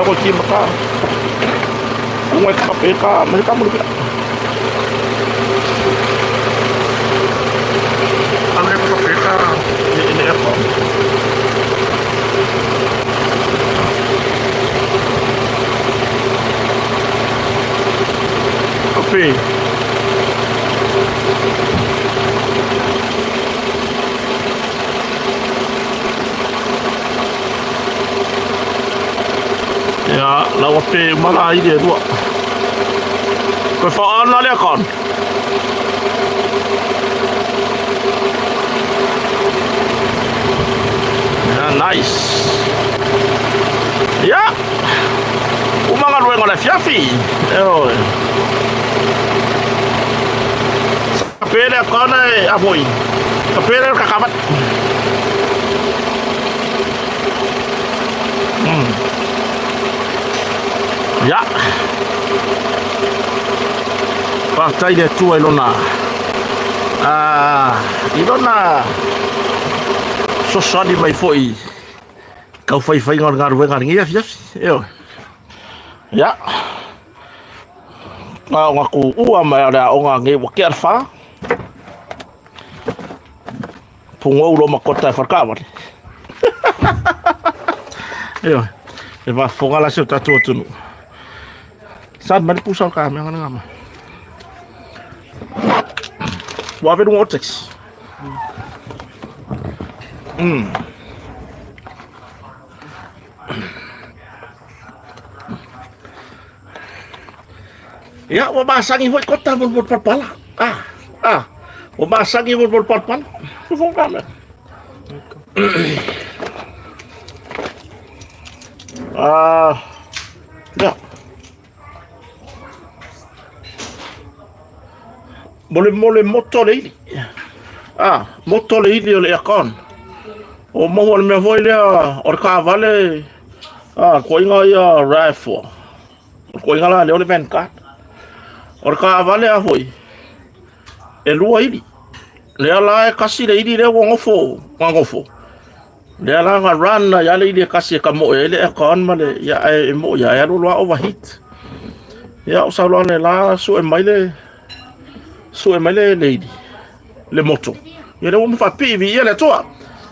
ko ti maka. Unga ka pe ka me ka mulu pila. Ame ko pe ka ni ni ko. Kape. Ia, laua pe mala i le lua. Koe whaana lea kan. Ia, nice. Ia, uma galuega o le afiafi. Ioe. Ka pēlea kāna e a hoi. Ka pēlea ka kavat. Ia. Faafetai le Atua i lona i lona fesoasoani mai foi i tau faifaiga o le galuega i lenei afiafi. Ioe. Ia. Aoga tuua mai o le aoga nei ua tea le whā. Pungou lo makota e whakawale. Io, e wā whonga la se o tātou atunu. Sa mani pusa o ka mea ngana ngama. Wā veru ngō taxi. Ia, ua masani foi kota mo mo palapala. Ah, ah. Ua masani mo mo palapala. Fo ka me. Ah. Ya. Mole mole moto le ili. Ah, moto le ili o le aircon. O maua le mea foi lea o le kaavale, ah, koiga ia RAV4. O le koiga la lea o le Vanguard. O le kaavale a foi, e lua ili. Lea la e kasi le ili lea ua gofo, ua gofo. Lea la na run ai a le ili e kasi e ka moe ai le aircon ma le, ia ae e moe ia, e alu loa overheat. Ia o sau loa le la sue mai le, sue mai le, le ili. Le moto. Ia lea ua faapipii viia le Atua.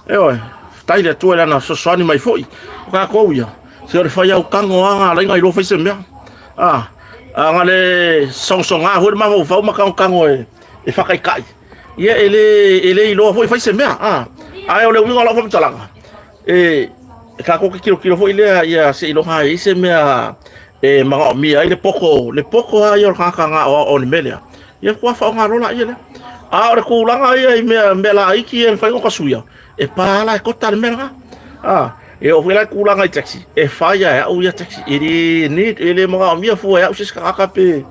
Ioe, faafetai le Atua i lana fesoasoani mai foi. O tatou ia, se o le fai au tago lava na ala ai ona iloa fai se mea. A, a na le sogasoga foi le mafaufau ma tagotago e faataitai, ia e le, e le iloa foi fai se mea. A, ae o le uiga o lau faamatalaga, e tatou te tilotilo foi lea ia seiloga e i ai se mea e manaomia ai le poto, le poto lava ia o le tagata na aoao i le mea lea, ia faatoa faaaoga loa lea lea. A o le tulaga ia i mea, mea laiti ia e mafai ona tasuia, e pa la e kota le mea lena. A, e oo foi la i tulaga i taxi, e fai lava e au ia taxi, e le need, e le manaomia fua e au se isi tagata pe,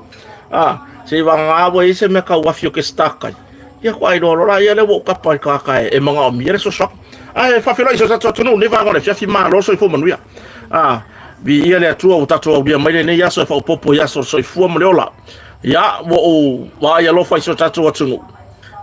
a, seivagana ua i ai se mea tau afi o ke start ai, ia faatoa iloa loa lea ua ou tapa i le tagata e manaomia le fesoasoani. Ae faafeiloai i so tatou atunuu i lenei vaega o le afiafi, malo le soifua manuia. A, viia le Atua ua tatou aulia mai lenei aso e faaopoopo i aso o le soifua ma le ola. Ia, ua ou vaai alofa i si o tatou atunuu,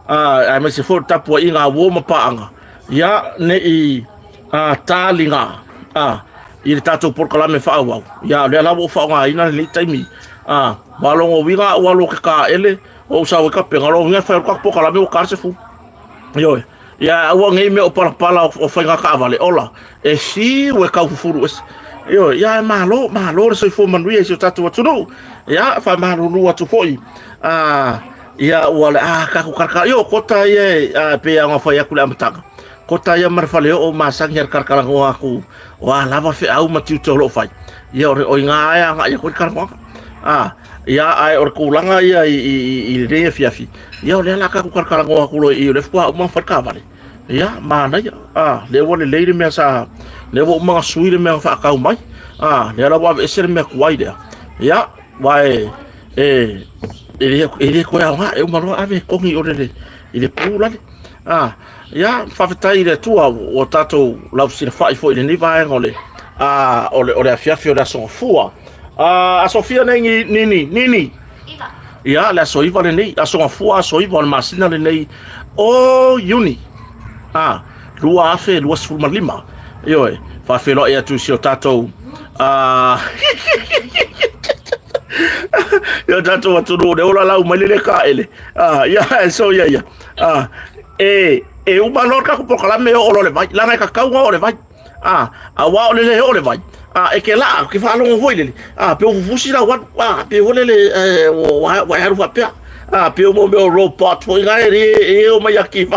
a, aemaise foi o le tapuaiga a uo ma paaga, ia, ne i a, taliga a, i le tatou polokalame faaauau. Ia, o lea la ua ou faaaogaina lenei taimi, a, ua logo uiga au alo o ke kāʻele, ua ou sau ai ka pega, logo uiga e fai atu ka polokalame ua ta le 10. Ioe. Ia aua nei mea o palapala o faiga taavale, ola, e fiu e taufufulu ese. Ioe, ia e malo, malo le soifua manuia i si o tatou atunuu. Ia, faamalulu atu foi, a, ia ua le a tatou kalakala. Io, kota ia e, a, pei lava ona fai atu i le amataga, kota ia ma le faleoo masani a le kalakalanoa atu, o a lava feau ma tiute o lo o fai. Ia, o le o i ina e agai atu ai le talanoaga. A, ia, ae o le tulaga ia i lenei afiafi, ia o lea o le a tatou talatalanoa atu loa i i, o lea faatoa uma ona fai le taavale. Ia, manaia, a, lea ua lelei le mea sa, lea ua uma ona sui le mea na faatau mai, a, lea la ua aveese le mea tuai lea. Ia, aua e, e, e le, e le toe aoga, e uma loa ave e togi i o le, i le pu lale. A, ia, faafetai i le Atua ua tatou lausilafai foi i lenei vaega o le, a, o le, o le afiafi o le Aso Gafua. A, aso fia nei Nini, Nini? Iva. Ia, le aso 9 lenei, aso Gafua, aso 9 o le masina lenei o Iuni. A, 2025. Ioe, faafeiloai atu i si o tatou A Ia tatou atunuu le ola lau mai le le kaele. A ia e so ia ia. A e e uma loa le tatou polokalame e oo loa le vai. Leaga e tatau ona oo le vai. A aua o le le oo le vai. A e te laa, te faalogo foi lele. A pe ua fufusi lau alu. A pe foi lele e, ua ua e alu faapea. A pe ua mea o robot foi na e e o mai aki.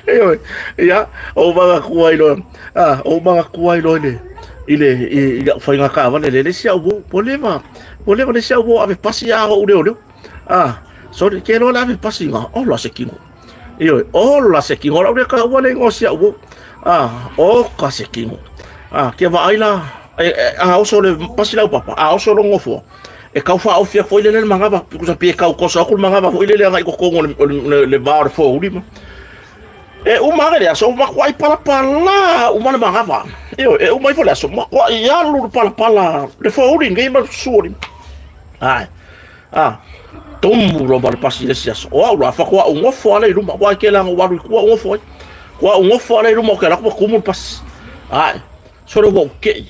Ioe. Ia, o manatua ai loa. A, ou manatua ai loa i le i le i lau faiga taavale le isi au uo, ua leva, ua leva le isi au uo ave pasi a ou leoleo. A, sorry, ke loa le ave pasi nga, ola se kino. Ioe, ola se kino, lau le taua le igoa si au uo. A, oka se kino. A, ke vaai la, e, e, a oso le pasi lau papa, a oso lo ngofoa. E kau faaofi atu foi lele le manava, tusa pi e kau koso aku le manava foi lele agai i totonu o le, le, le va o le fouli ma. E uma ane le aso, ua matuai palapala uma le manava. Ioe, e uma ifo le aso, matuai alu le palapala, le fouli nei ma le suoli. Ai, a, tumu loa ma le pasi i le isi aso. O au la, faatoa ou nofo lava lea i luma, aua e tele lava ina ou alu i tua ou nofo ai. Faatoa ou nofo lava lea i luma ou te alu atu ua tumu le pasi. Ai, sole ua ou te i.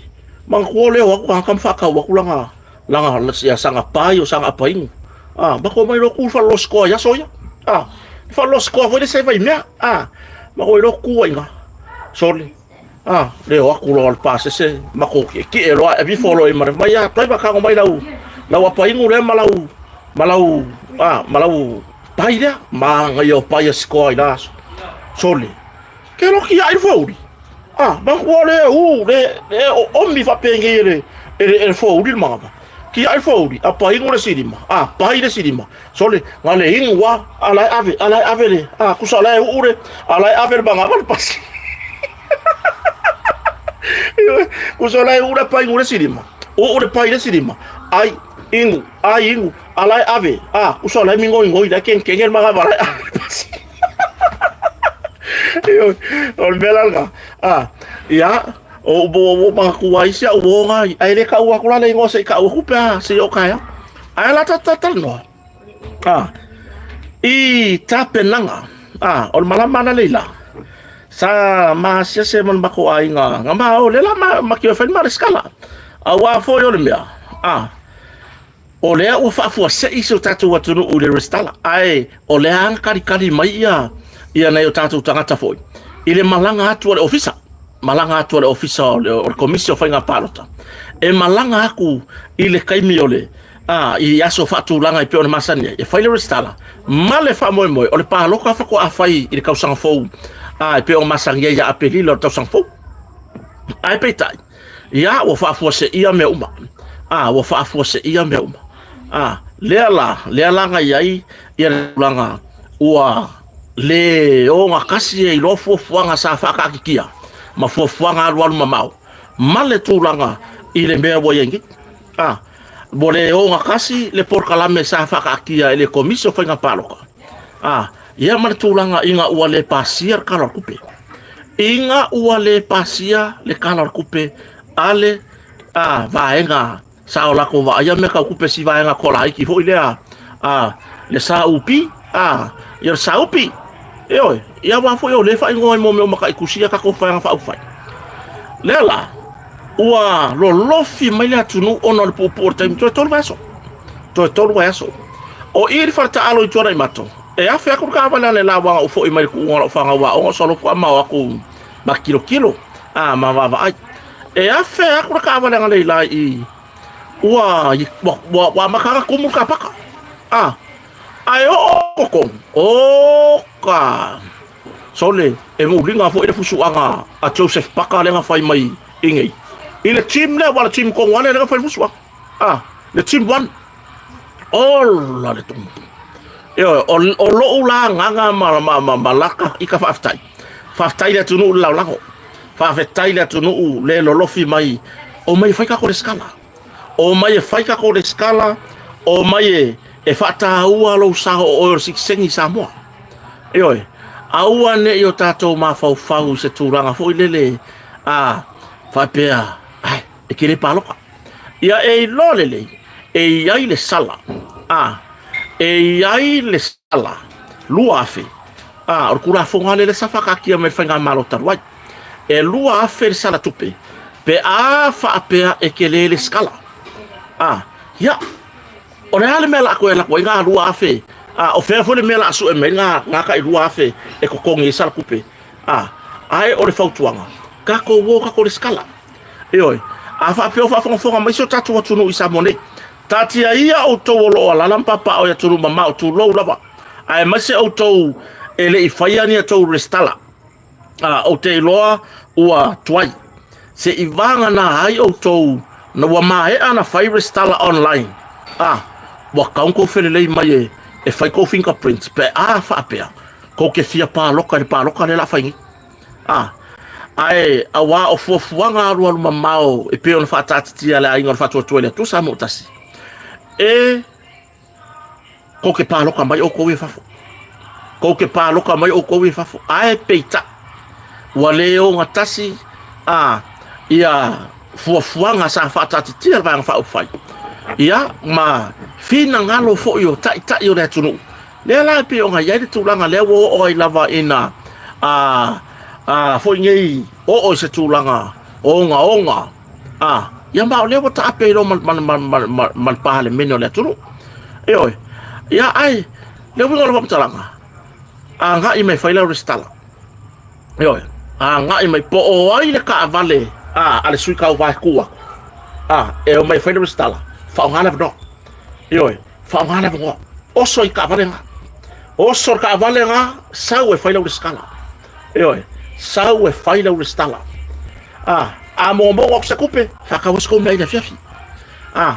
Manatua lea o atu tagata ma faatau atu lana, lana, ia saga pai o saga apainu. A, matou omai loa tu i le faleloa i aso ia. A, le faleloa foi lea sa i Vaimea. A, matou iloa tu ai i ina. Sole, a, le o atu loa o le pasese, matou tietie loa, aveifo loa i ma le mai, a, driver tago mai lau, lau apainu lea ma lau, ma lau, a, ma lau pai lea. Manaia o pai a sikoa i la aso. Sole, Ke loki ai le fouli. Ah, manatua le u, le, le o omi faapenei e le, e le, e le fouli le manava. Ki ai fouli, a painu le silima. Ah, pai le silima. Sole, nga le inu wa, a la e ave, a la e ave le, ah, kusa la e uu le, a la e ave le manava le pasi. Kusa la e uu le painu le silima. Uu le pai le silima. Ai, inu, ai inu, a la e ave, ah, kusa la e migoi goi, la e kengkenge le manava la e ave le pasi. O le mea la lena, a, ia, o ua ua manatua ai si au uo na, ae le taua atu la le igoa se i tau atu pe a se i oo taeao. Ae la ta talanoa, a, i tapenaga, a, o le malama analeila, sa ma asiasi ma le matou aiga, na ma o lea la ma ma fai le ma resitala. Aua foi o le mea, a, O lea ua faafuasei si o tatou atunuu i le resitala, ae o lea lava na kalikali mai ia ia nai o tatou tagata foi i le malaga atu a le ofisa, malaga atu a le ofisa o le, o le Komisi o Faiga Palota, e malaga atu i le taimi o le a, i aso faatulaga e pei ona masani ai, e fai le resitala ma le faamoemoe o le palota faatoa fai i le tausaga fou a, e pei ona masani ai ia Aperila o le tausaga fou. Ae peitai, Ia, ua faafuaseia mea uma. A, ua faafuaseia mea uma. A, lea la, lea la na i ai ia le tulaga ua le ogatasi ai loa fuafuaga sa faataatitia ma fuafuaga alualu mamao ma le tulaga i le mea ua i ai nei. A, ua le ogatasi le polokalame sa faataatia e le Komisi o Faiga Palota. A, ia ma le tulaga ina ua le pasia le Tala o le Tupe. Ina ua le pasia le Tala o le Tupe a le a, vaega sa o latou vaaia mea tau tupe si vaega kolaiti foi lea a le SAUP a ia le SAUPI ioe ia aua foi o lea e faaigoa ai mo mea o mataitusi a tatou vaega faaupufai. Lea la ua lolofi mai le atunuu ona o le puupuu o le taimi toe 3 vaiaso. Toe 3 vaiaso. O i le faletaalo i Tuanaimato, e afe atu le taavale a le la aua na ou foi mai le tuuga o lau fanau aoga o solo faatoa ma o atu ma tilotilo a ma vaavaai. E afe atu le taavale analeila i ua ua ua, ua amata ona tumu le kapaka. A ae oo totonu, oka sole e muliga foi le fusuaga a Joseph Paka lea na fai mai i nei. I le team lea, aua o le team tonu lava lea na fai le fusuaga. A, le team one. Ola le tumu. Ioe, o, o lou la agaga ma, ma, ma, ma laka i ka faafetai. Faafetai le atunuu le laolago. Faafetai le atunuu le lolofi mai. O mai e fai tatou resitala. O mai e fai tatou resitala. O mai e, e faataua lou sao o oe o le sitiseni i Samoa. Ioe, aua ne i o tatou mafaufau i se tulaga foi lele a faapea, ai, e te le paloka. Ia e iloa lelei, e i ai le sala, a, e i ai le sala 2,000, a, o le Tulafono lava lea sa faataatia mai le Faigamalo talu ai. E 2,000 le sala tupe Pe a faapea e tele le sikala. A, ia, o le a le mea o le a toe alu atu ai na 2,000? A, o fea foi le mea o le a sue mai ai na, na tai 2,000 e totogi ai sala tupe? A, ae o le fautuaga, tatou o tatou resitala. Ioe, a faapea o faafogafoga mai si o tatou atunuu i Samoa nei, taatia ia outou o lo o alaala ma papaaao i atunuu mamao, tulou lava, aemaise outou e le i faia ni a outou resitala. A, ou te iloa ua tuai. Se i vagana ai outou na ua maea ona fai resitala online, a, ua tatau ona outou felelei mai e, e fai tou fingerprints pe a faapea tou te fia palota i le palota lea o le a fai nei. A, ae auā o fuafuaga alualu mamao e pei ona faataatitia e le Aiga o le Faatuatua i le Atua Samoa Tasi, e tou te palota mai outou ia i fafo. Tou te palota mai outou ia i fafo. Ae peitai, ua le ogatasi a ia fuafuaga sa faataatitia le Vaega Faaupufai, ia ma finagalo foi o taitai o le atunuu. Lea la e pei ona i ai le tulaga lea ua oo ai lava ina a, a foi nei oo i se tulaga ogaoga a, ia ma o lea ua taape ai loa ma, ma, ma, ma, ma, ma le Palemene o le atunuu. Ioe, ia ae le uiga o le faamatalaga, agai mai fai lau resitala. Ioe, agai mai po o ai le taavale a, a le sui tauva e tu atu, a, e omai e fai le resitala, faaaoga le avanoa. Ioe, faaaoga le avanoa. Oso i taavale na. Oso i le taavale na, sau e fai lau resitala. Ioe, sau e fai lau resitala. A, a mogomogo atu se tupe, faatau ai se tou meaai i le afiafi. A,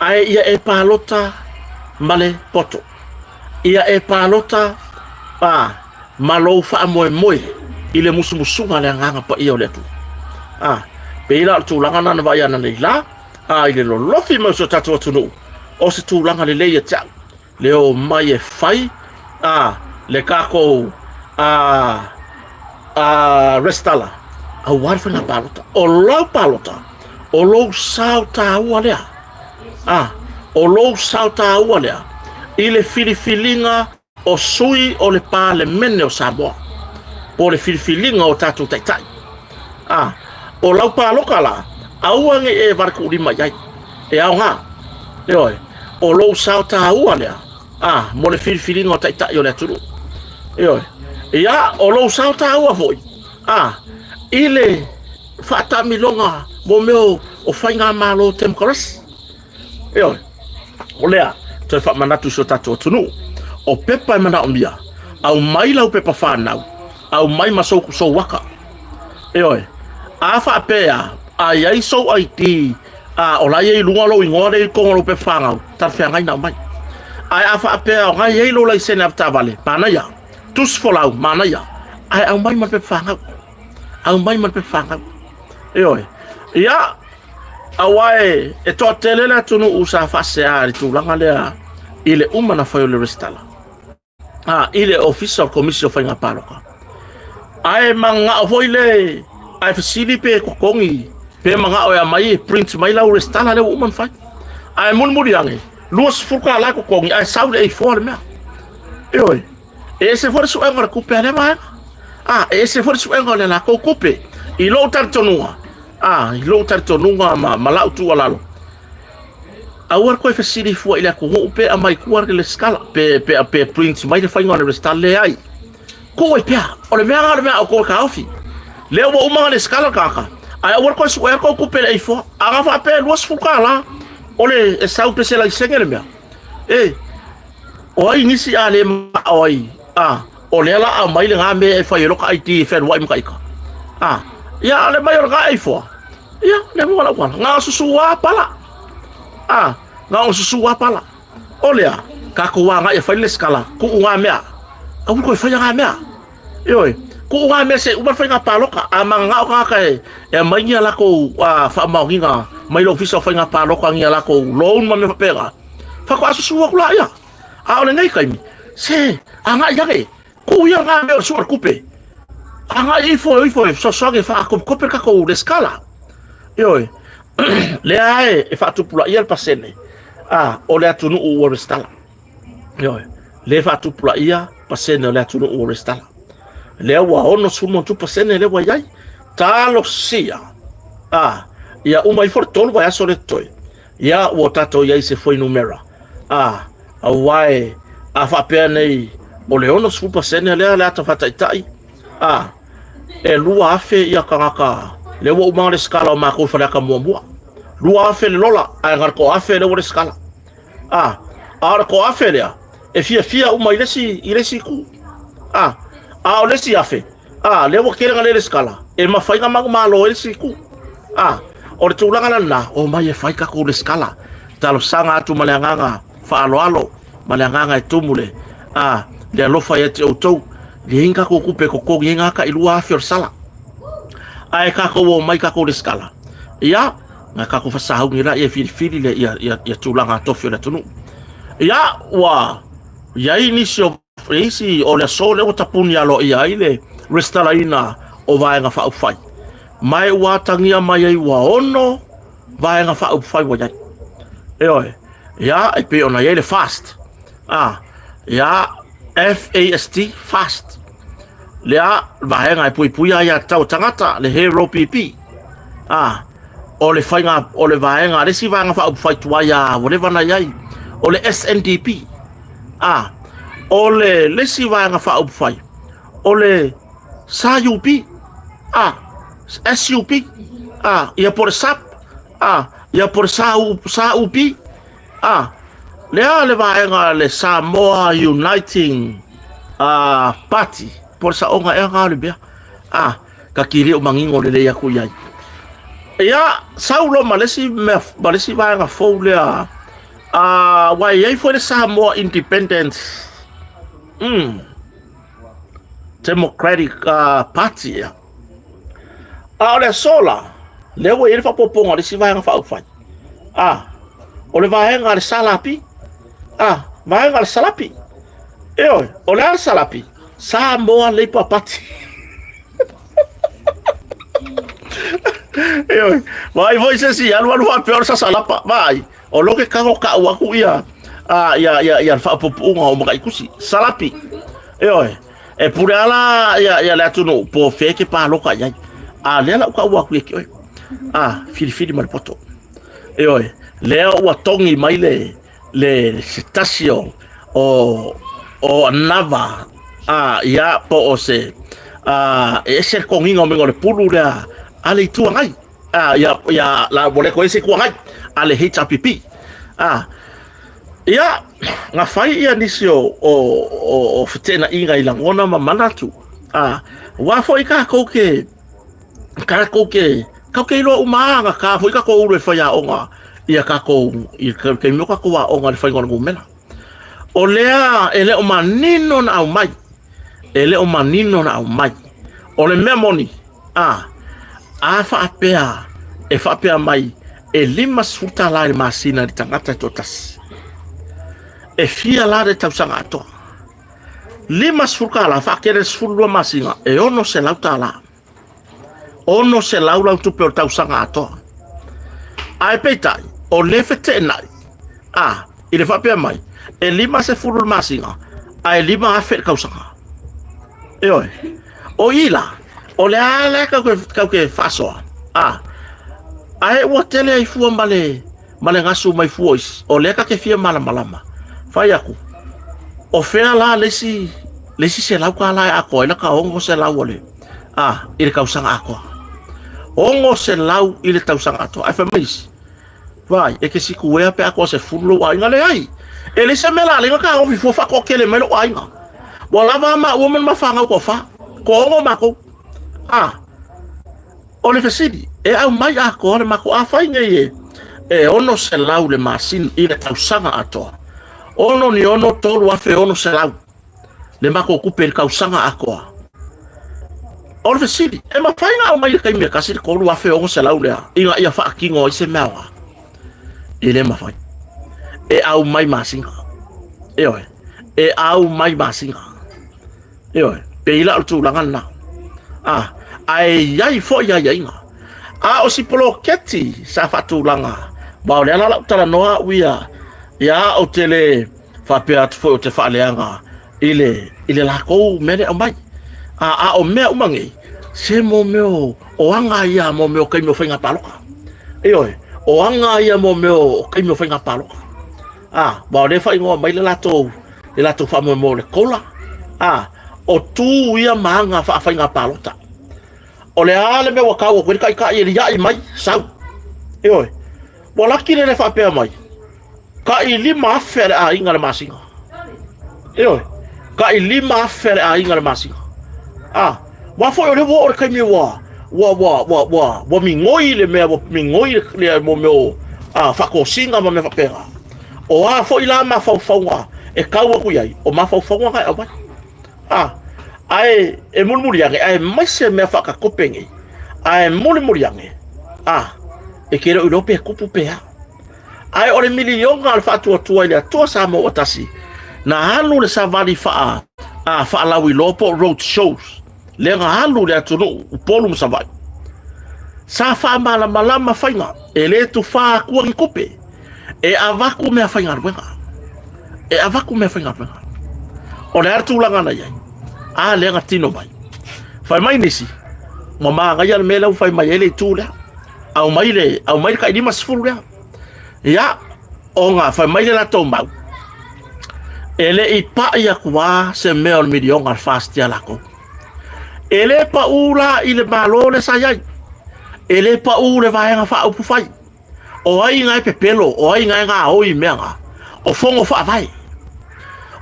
ae ia e palota ma le poto. Ia e palota a, ma lou faamoemoe i le musumusuga a le Agaga Paia o le Atua. A, pei la o le tulaga lena na vaai ananei la, a, i le lolofi mai o si o tatou atunuu, o se tulaga lelei ia te au, le omai e fai a, le tatou a, a, resitala aua le faiga palota. O lau palota, o lou sao taua lea. A, o lou sao taua lea i le filifiliga o sui o le Palemene o Samoa, po o le filifiliga o tatou taitai. A, o lau palota la, aua ne i e valetuulima i ai, e aoga. Ioe, o lou sao taua lea, a, mo le filifiliga o taitai o le atunuu. Ioe, ia, o lou sao taua foi, a, i le faataamiloga mo mea o faigamalo temokarasi. Ioe, o lea, toe faamanatu i si o tatou atunuu, o pepa e manaomia, aumai lau pepa fanau, aumai ma sou, sou aka. Ioe, a faapea, a i ai sou ID, a o la e i ai i luga lou igoa lea i totonu o lou pepa fanau, talafeagai na aumai. Ae a faapea o la e i ai lou laisene avetaavale, manaia, tusi folau, manaia, ae aumai ma le pepa fanau. Aumai ma le pepa fanau. Ioe, ia, Aua e, e toatele le atunuu sa faasea i le tulaga lea i le uma na fai o le resitala a, i le ofisa o le Komisi o Faiga Palota. Ae manao foi le, ae fesili pe totogi, pe manao e aumai e print mai lau resitala lea ua uma ona fai. Ae mulimuli ane, $20 e totogi ae sau i le A4 le mea. Ioe, e ese foi le suega o le tupe a lea vaega. A, e ese foi le suega o le latou tupe. I lou talitonuga, A, i lou talitonuga ma, ma lau tuualalo, aua le toe fesili fua i le atunuu pe aumai tua le resitala, pe, pe, pe print mai le faiga o le resitala. Leai, tuu ai pea. O le mea lena o le mea a outou e taofi. Lea ua uma ona resitala le tagata, ae aua le toe suea le tou tupe i le A4. A na faapea e $20 o le e sau pe se laisene le mea, e, o ai nisi a le manao ai, a, o lea la aumai lena mea e fai ai loka ID e fealuai ma ita. A, ia ale mai o lena A4. Ia, lea mo lau ala. Na o susu a pala. A, na o susu a pala. O lea, tatou agai e fai le skala, tuu ngā mea. Aua koe whaia ngā mea. Ioe, tuu ngā mea se uma le whai ngā pāloka. A mangangao kāka e, e aumai ni a lākou faamaoniga mai le ofisa o faiga palota ni a lākou loan ma mea faapena. Faatoa susu atu laia. A o lenei taimi, se, agai ane, tuu ia ngā mea o le sua o le tupe. Agai ifo e ifo e fesoasoani e faakopekope le tatou resitala. Ioe, lea e, e faatupulaia le pasene a, o le atunuu ua resitala. Ioe, lea e faatupulaia pasene o le atunuu ua resitala. Lea ua 60 pasene lea ua i ai. Talosia. A, ia uma ifo le 3 vaiaso lea totoe, ia ua tatou i ai i se fuainumera. A, aua e, a faapea nei o le 60% lea le ata faataitai, a, e 2,000 ia tagata lea ua uma ona resitala o matou i Faleata muamua. 2,000 le lola, ae na o le 1,000 lea ua resitala. A, a o le 1,000 lea, e fiafia uma i le isi, i le isi itu. A, a o le isi 1,000, a, lea ua tele na le resitala, e mafai ona manumalo ai le isi itu. A, o le tulaga la lena, omai e fai tatou resitala. Talosaga atu ma le agaga faaaloalo, ma le agaga e tumu le, a, le alofa ia te outou. Leai ni tatou tupe e totogi ai na tai 2,000 o le sala. Ae tatou omai tatou resitala. Ia, na tatou fasauni la ia filifili le ia ia ia tulaga tofi o le atunuu. Ia, ua i ai nisi o isi o le aso lea ua tapuni aloaia ai le resitalaina o Vaega Faaupufai. Ma e ua atagia mai ai ua 6 Vaega Faaupufai ua i ai. Ioe, ia, e pei ona i ai le FAST, a, ia, FAST, FAST, lea vaega e puipuia ai aiatatau a tagata, le HROPP, a, o le faiga, o le vaega, le isi vaega faaupufai tuai a ua leva ona i ai, o le SNDP, a, o le, le isi vaega faaupufai, o le SUP, a, SUP, a, ia po o le SAP, a, ia po o le SUP, a, lea le vaega le Samoa Uniting Party, po o le saoga ea na o le mea, a, ta te le o manino lelei atu i ai. Ia, sau loa ma le isi mea, ma le isi vaega fou lea, a, aua e i ai foi le Samoa Independence, Democratic Party ea. A o le aso la, lea ua i ai le faaopoopoga o le isi vaega faaupufai. A, o le vaega a le SLP. A, vaega a le Salapi. Ioe, o le a le Salapi? Samoa Labour Party. Ioe, vaai foi se isi alu alu faapea o le sasalapa, vaai, o lo ke kago ka'u aku ia a ia ia ia le faapupuuga o Mataitusi, Salapi. Ioe, e pule ala ia ia le atunuu po o fea e te palota i ai. A lea la u ka'u atu ia te oe. A, filifili ma le poto. Ioe, lea ua togi mai le le se tasi o o o anava a ia po o se a e ese le togiga o mea o le pulu lea a le Itu Agai a ia ia la ua le toe se Itu Agai a le HRPP a ia na fai ia nisi o o o, o feteenaiga i lagona ma manatu a aua foi tatou ke tatou ke tatou ke iloa uma lava na ta foi tatou ulu e faiaoga ia tatou i le taimi o tatou aoga i le faiga o le numera. O lea e le o manino na aumai, e le o manino na aumai. O le mea moni, a, a faapea e faapea mai e $50 i le masina i le tagata e toatasi. E fia la le tausaga atoa? $50 faatele le 12 masina e $600. 600 lau tupe o le tausaga atoa. Ae peitai, o le feteenai, a, i le faapea mai, e 50 le masina, ae 5,000 le tausaga. Ioe, o i la, o le a la kau ke, kau ke faasoa, a, ae ua tele ai fua ma le, ma le gasu mai fua isi, o lea ka te fia malamalama. Fai atu, o fea la le isi, le isi $100 e atoa ai la ka 600 o le, a, i le tausaga atoa. 600 i le tausaga atoa. Ae fai mai isi, vai, e te sikuea pe a toa 10 lou aiga. Leai, e leai se mea la alai ona taofi fua faatoatele mai lou aiga. Ua lava a maua ma le ma fanau toafa, toaono matou. A, o le fesili, e aumai atoa le matou, afai nei e, e 600 le masina i le tausaga atoa. Ono ni ono, 3,600. le matou tupe i le tausaga atoa. O le fesili, e mafai ona aumai i le taimi e tasi le 3,600 lea ina ia faatino ai se mea aoga? E le mafai. E aumai masina. Ioe, e aumai masina. Ioe, pei la o le tulaga lena. Ah, ae i ai foi aiaiga. A o si poloketi sa faatulaga, ma o lea la lau talanoa au ia, ia ou te le faapea atu foi ou te faaleaga i le, i le latou mea lea aumai. A, a o mea uma nei, Se mo mea o aga ia mo mea o kaimi o faiga palota. Ioe, o aga ia mo mea o kaimi o faiga palota. A, ma o lea faaigoa mai le latou le latou faamoemoe o le kola. A, o tu ia ma aga faafaiga palota. O le a le mea ua tau atu ai le taitai e liai mai, sau. Ioe, ua laki le le faapea mai, tai 5,000 a le aiga le masina. Ioe, tai 5,000 a le aiga le masina. A, ua foi o lea ua oo le taimi ua ua ua ua ua ua migoi le mea ua migoi le mo mea o faatosina ma mea faapena. O a foi la mafaufauga e tau atu i ai, o mafaufauga na e aumai. A, ae e mulimuli ane, ae mai se mea faakatope nei, ae mulimuli ane, a, e te le o iloa pe tupu pe a. Ae o le miliona o le faatuatua i le Atua Samoa ua tasi, na alu le savali faa, a, faalauiloa po o road shows, lea na alu le atunuu, Upolu ma Savaii. Sa faamalamalama faiga, e le tufā atua ni tupe, e avatu mea faigaluega. E avatu mea faigaluega. O le a le tulaga na i ai? A lea na tino mai. Fai mai nisi, ua manaia le mea lea ua fai mai ai le itu lea. Aumai le, aumai le tai 50 lea. Ia, ona fai mai le latou mau, e le i pai atu lava se mea o le miliona a le FAST ia latou. E le pau la i le Malo lea sa i ai. E le pau le Vaega Faaupufai. O ai na e pepelo, o ai na e gaoi i mea na? O fono faavae.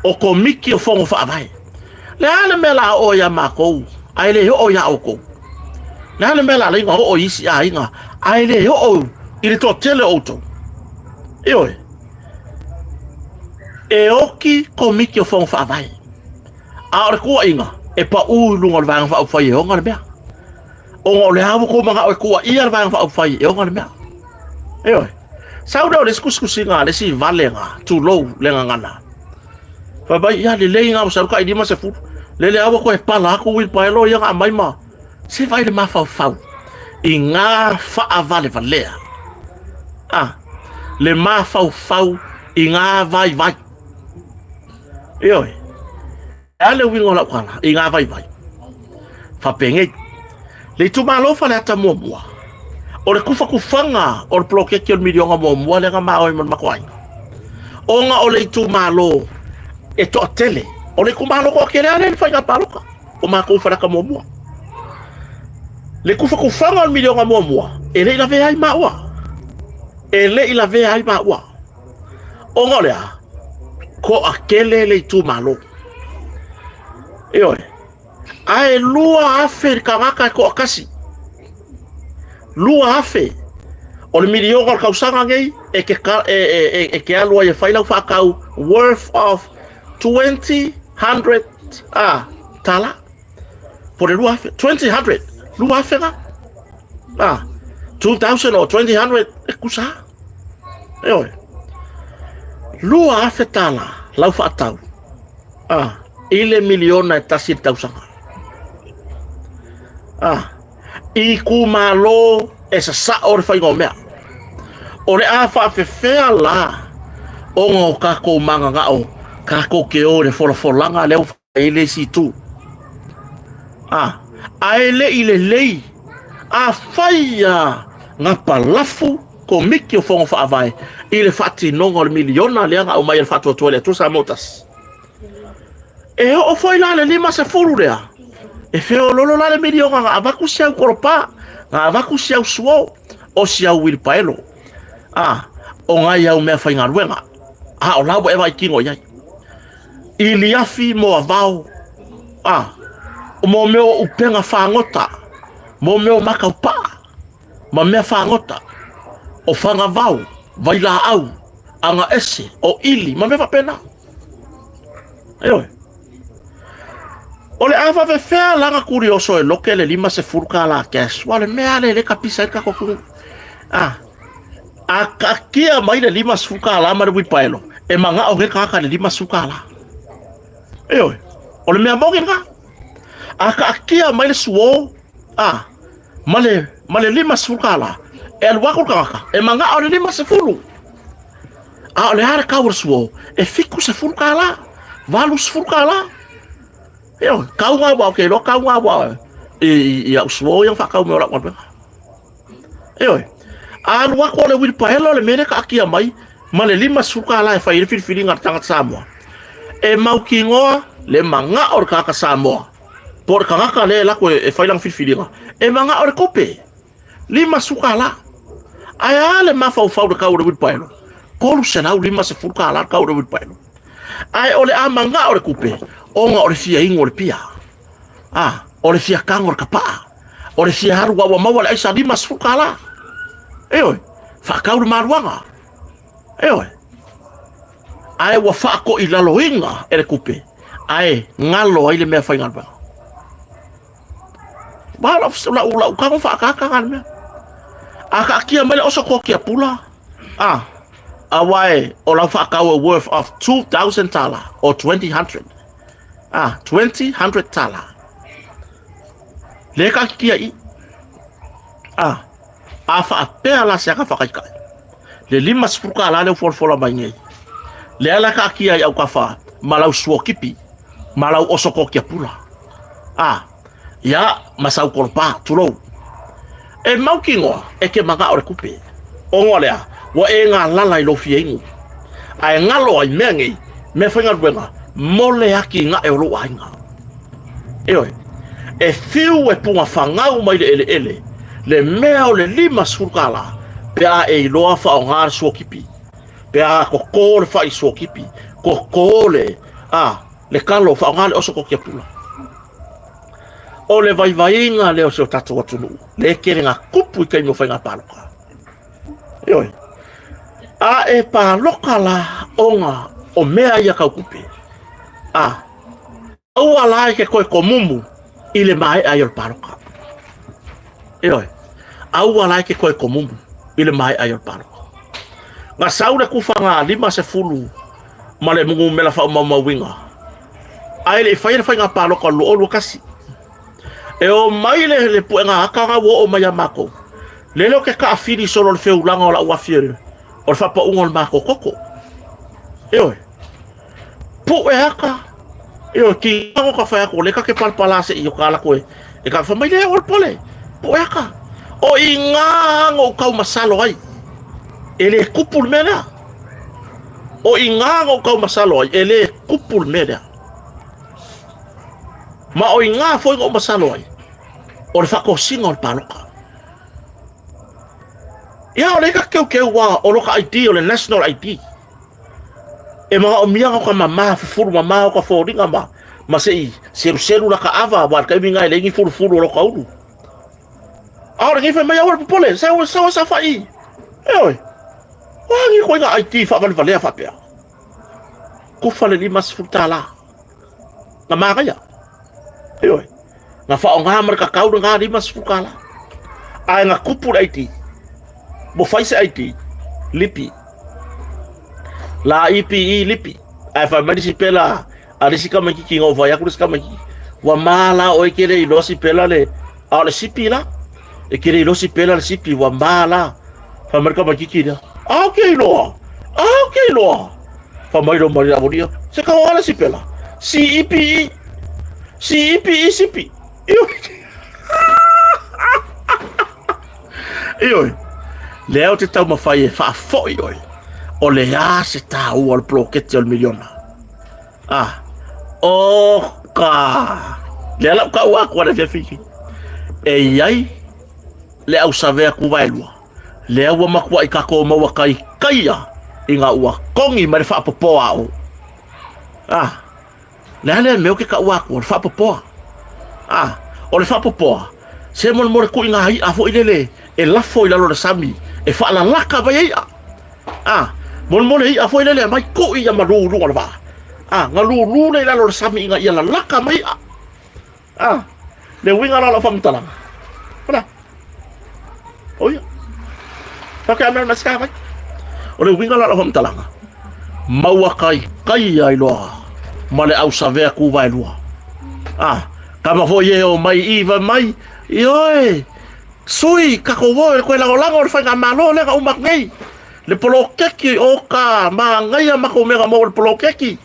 O komiti o fono faavae. Le a le mea la oo ia matou, ae le oo ia outou? Le a le mea la laina oo i isi aiga, ae le oo i le toatele o outou? Ioe. E oki komiti o fono faavae. A o le tuuaiga, e pau i luga o le Vaega Faaupufai e ona le mea. Ona o le a ua tou manao e tuuaia le Vaega Faaupufai e ona le mea. Ioe. Sau lea o le isi tusitusiga a le isi valega, tulou le gagana. Fai mai, ia lelei na ua sau tai 50. Lele a ua toe pala atu uilipaelo ia na aumai ma se vai le mafaufau i ngā faavalevalea. A, le mafaufau i ngā vaivai. Ioe. E a le uiga o lau tala i ngā vaivai? Faapenei, le itumalo Faleata muamua, o le tufatufaga o le poloketi o le miliona muamua lea na maoi ma le matou aiga, ona o le itumalo e toatele, o le itumalo toatele lava lea i le faiga palota, o matou i Faleata muamua. Le tufatufaga o le miliona muamua, e le i lavea ai maua. E le i lavea ai maua. Ona o le a? Toatele le itumalo. Ioe. Ae 2,000 le tagata e toatasi. 2,000. O le miliona o le tausaga nei e te, e, e, e, e te alu ai e fai lau faatau worth of 20 hundred ah, tala. Po le 2,000. 20 hundred. 2,000 na. Ah, 2,000 or 20 hundred e kusa. Ioe. 2,000 tala lau faatau. Ah, i le miliona e tasi le tausaga. Ah, i itumalo e sasao le faiga o mea. O le a faafefea la ona o tatou mananao tatou te o i le folafolaga lea ua e le isi itu. A, ae le i lelei, afai a gapalafu Komiti o Fono Faavae i le faatinoga o le miliona lea na aumai e le Faatuatua i le Atua Samoa Tasi. E oo foi la le 50 lea, e feololo la le miliona na avatu si au kolopa, na avatu si au suo, o si au uilipaelo, a, o nai au mea faigaluega, a o la ua e vaai kino i ai. Iliafi moavao, a, mo mea o upega fagota, mo mea o makaupaa, ma mea fagota, o fagavao, vailaau, agaese, o ili, ma mea faapena. Ioe. O le a faafefea la na kurioso e loke le 50 kālā cash. Ua le mea le le kapisa ai le tatou atunuu. A, a kaatia mai le 50 kālā ma le uipaelo, e manao nei le tagata i le 50 kālā. Ioe. O le mea moni lena. A kaatia mai le suo, a, ma le, ma le 50 kālā, e alu atu le tagata, e manao i le 50. A o le a le tau o le suo? E 70 kālā, 80 kālā. Ioe, kau ngā wā, ke iloa kau ngā wā. i au suo ia whaakau me o lau galuega. Ioe. A alu atu o le uilipaelo le mea lea kaatia mai ma le $50 e fai ai le filifiliga a le tagata Samoa. E mautinoa le manao o le tagata Samoa po o le tagata lea e alu atu e fai lana filifiliga, e manao i le tupe. $50. Ae a le mafaufau i le tau o le uilipaelo? $350 le tau o le uilipaelo. Ae o le a manao le tupe ona o le fia inu o le pia. A, o le fia tago o le tapaa. O le fia alu ua maua le aisa $50. Ioe, faatau le maluaga. Ioe. Ae ua faatoilaloina e le tupe, ae galo ai le mea faigaluega. Wa lau lau lau tago faakaka le mea. A kaatia mai le oso kokia pula, a aua e o lau faatau e worth of 2000 tala or 2000. A 20 tala. Le kaatia i. A a faapea la se aka whakaikai. Le 50 tala lea ua folafola mai nei. Lea la kaatia i autafa ma lau suokipi ma lau oso kokia pula. A, ia, ma sau kolopa, tulou. E mautinoa, e te manao i le tupe. Ona o le a? Ua e galala i lou fia inu. Ae galo ai mea nei, mea faigaluega, mo le atinae o lou aiga. Ioe, e fiu e pugafagau mai le eleele, le mea o le $50, pe a e iloa faaaoga le suotipi, pe a toto le fai suotipi, toto le, a, le talo, faaaoga le oso kokiapula. O le vaivaiga lea o si o tatou atunuu, lea e tele na tupu i taimi o faiga palota. Ioe. A e palota la ona o mea ia tau tupe. A, aua la e te toe tomumu i le maea ai o le palota. Ioe. Aua la e te toe tomumu i le maea ai o le palota. Na sau le tufaga 50 ma le numera faamaumauina, ae le i faia le faiga palota o le 2021. E o mai le, le puega ata na ua oo mai ia matou. Lele o te taafili solo le feulaga o lau afi o le faapauga o le matou toto. Ioe. Pue ata. Ioe, ki o ka whai ako, le ka ke palapala se i o ka alako e, e ka whamai le o le pole. Pue ata. O i ngā anga o kau masalo ai. E le kupu le mea lea. O i ngā o kau masalo ai, e le kupu le mea lea. Ma o i ngā foi o masalo ai, o le whakosina o le paloka. Ia, o le ka keu keu wā, o loka ID, o le national ID. E mga o mia ka mama, fufuru mama o ka fōringa ma, ma se i seru seru la ka ava, wā ka imi ngai le ingi furufuru o loka ulu. A o le ngai mai aua le popole, sa sa sa fai. E oi. Wa ngi koe nga ID whaavalevalea whapea. Kufa le $50. Nga mākaia. E oi. Nga whaonga ma le kakau le ngā $50. Ae nga kupu le ID. Mo whai se ID. Lipi. La IPE lipi. Ae whai mai si pela a le si kamaikiki nga o whai aku le si kamaikiki. Ua mā la oe ke le iloa si pela le a o le sipi la. E ke le iloa si pela le sipi ua mā la. Whai mai le kamaikiki lea. A o ke iloa. A o ke iloa. Whai mai lo mai la monia. Se ka o ala si pela. C E P E. C E P E sipi. Ioe. Lea o te taumafai e faafoi oe. O le a se tāua o le poloketi o le miliona. Ah, o ka. Lea lau kau aku ana fiafiki. E iai le au sawea ku vaelua. Lea ua makuaʻi kākou maua kai kaia i ngā ua kongi ma le faapopoa o. Ah, le a lea mea o ke kaʻu aku, o le faapopoa. Ah, o le faapopoa, se molemole kuʻi ngā iʻa foi lele e lafo i lalo o le sami, e faalalaka mai ai iʻa. Ah, molemole iʻa foi lele mai kuʻi ia malū i luga o le vaa. Ah, galūlū le i lalo o le sami ina ia lalaka mai iʻa. Ah, le uiga la o lau faamatalaga. Ola. O ia. Whakea mea na sika vai. O le uiga la o lau faamatalaga. Maua kai kai ai loa ma le au sawea ku vaelua. Ah, kama foi e o mai i vai mai. Ioe, sui kako wo e koe lagolago o le faigamalo lea na uma atu nei. Le polokeki o ka māngaia makou mea na maua i le polokeki.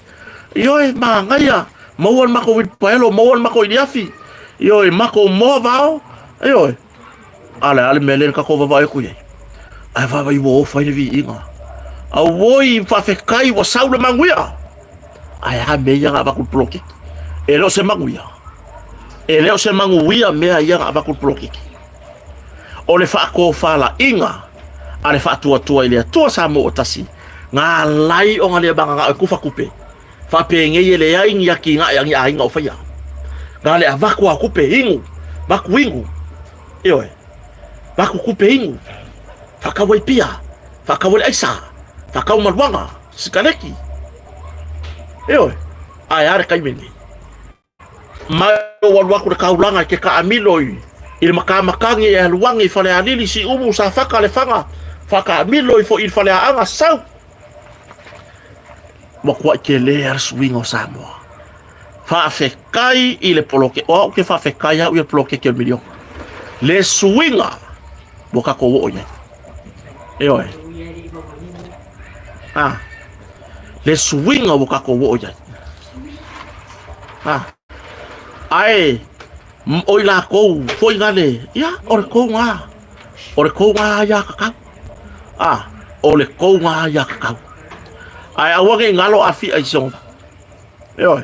Ioe, māngaia, maua le makou uilipaelo, maua le makou iliafi. Ioe, makou moa vao, ioe. A le a le mea lea na tatou vaavaai atu i ai? Ae vaavaai ua ofa ai le viiga. Auoi, faafetai ua sau le manuia. Ae a mea ia na avatu i le poloketi? E le o se manuia. E le o se manuia mea ia na avatu i le poloketi. O le faatofalaiga a le faatuatua i le Atua Samoa ua tasi, na alai ona le mananao e tufa tupe, faapenei e leai ni atinae a ni aiga o faia. Na le avatu lava o tupe inu, avatu inu, ioe, avatu tupe inu, faatau ai pia, faatau ai le aisa, faatau maluaga, sikaleti, ioe. Ae a le taimi lenei? Mai ou alu atu i le taulaga i ke taamilo i i le matamatagi e alu ane i Falealili, Siumu, Safata, Lefaga, faataamilo ifo i Faleaaga, sau! Matuai tele lava le suiga o Samoa. Faafetai i le poloke, o au ou te faafetai au i le poloketi o le miliona. Le suiga ua tatou oo i ai. Ioe. Ah. Le suiga ua tatou oo i ai. Ah. Ae o i lakou foi na le, ia, o le tou na. O le tou na aiatatau. Ah, o le tou na aiatatau. Ae aua ne i galo Afia i si ona. Ioe.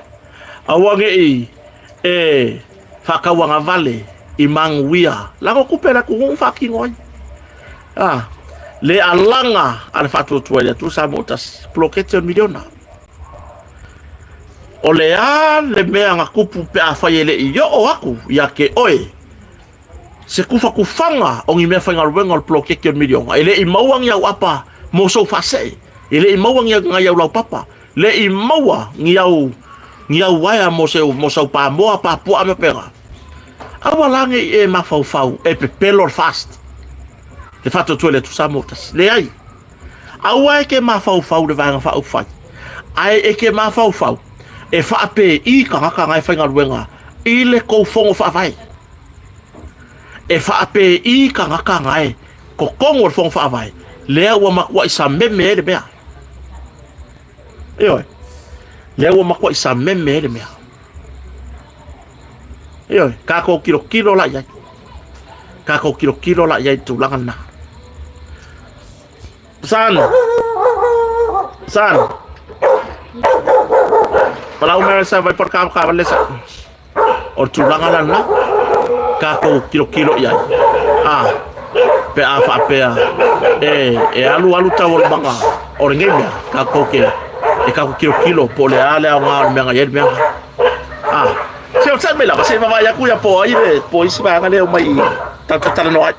Aua ne i e faatauagavale i manuia. Lago tupe le atunuu faatino ai. Ah, le alaga a le faatuatua i le Atua Samoa tasi, poloketi o le miliona. O le a le mea na tupu pe afai e le i oo atu ia te oe se tufatufaga o ni mea faigaluega o le poloketi o le miliona? E le i maua ni au apa mo sou faasee, e le i maua ni au laupapa, le i maua ni au ni au uaea mo se mo sau pamoa, papuaa ma pena. Aua la ne i e mafaufau e pepelo le fast le faatuatua i le Atua Samoa tasi. Leai. Aua e ke mafaufau le Vaega Faaupufai, ae e ke mafaufau e faapei tagata na e faigaluega i le tou fono faavae. E faapei tagata na e totonu o le fono faavae, lea ua matuai sameme ai le mea. Ioe, lea ua matuai sameme ai le mea. Ioe, tatou tilotilo la i ai. Tatou tilotilo la i ai i le tulaga lena. San! San! Palau mea sa vai por ka ka le sa. O le tulaga la lena, tatou tilotilo i ai. A, pe a faapea e, e alu alu taualumaga o lenei mea, tatou te, e tatou tilotilo po o le a le aoga o le mea na i ai le mea lena. A, se o sai mai lava, se i vaavaai atu ia po o ai le, po o isi vaega lea e omai i tatou te talanoa ai.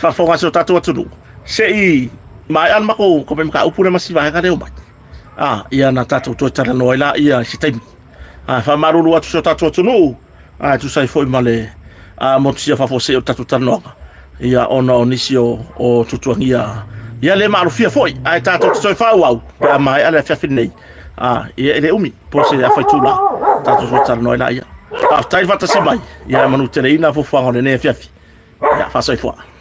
Faafofoga a si o tatou atunuu, se i maea le matou mataupu lea ma si vaega lea e omai, a, ia ona tatou toe talanoa ai laia i se taimi. A, faamalulu atu si o tatou atunuu, a, e tusa ai foi ma le motusia faafuasei o le tatou talanoaga, ia, ona o nisi o tuatuagia, ia le maalofia foi, ae tatou te toe faaauau pe a maea le afiafi lenei, a, ia, e le umi, po o se afa itula, tatou toe talanoa ai laia. Faafetai le faatasi mai, ia manuteleina fuafuaga o lenei afiafi. Ia, faasoifua.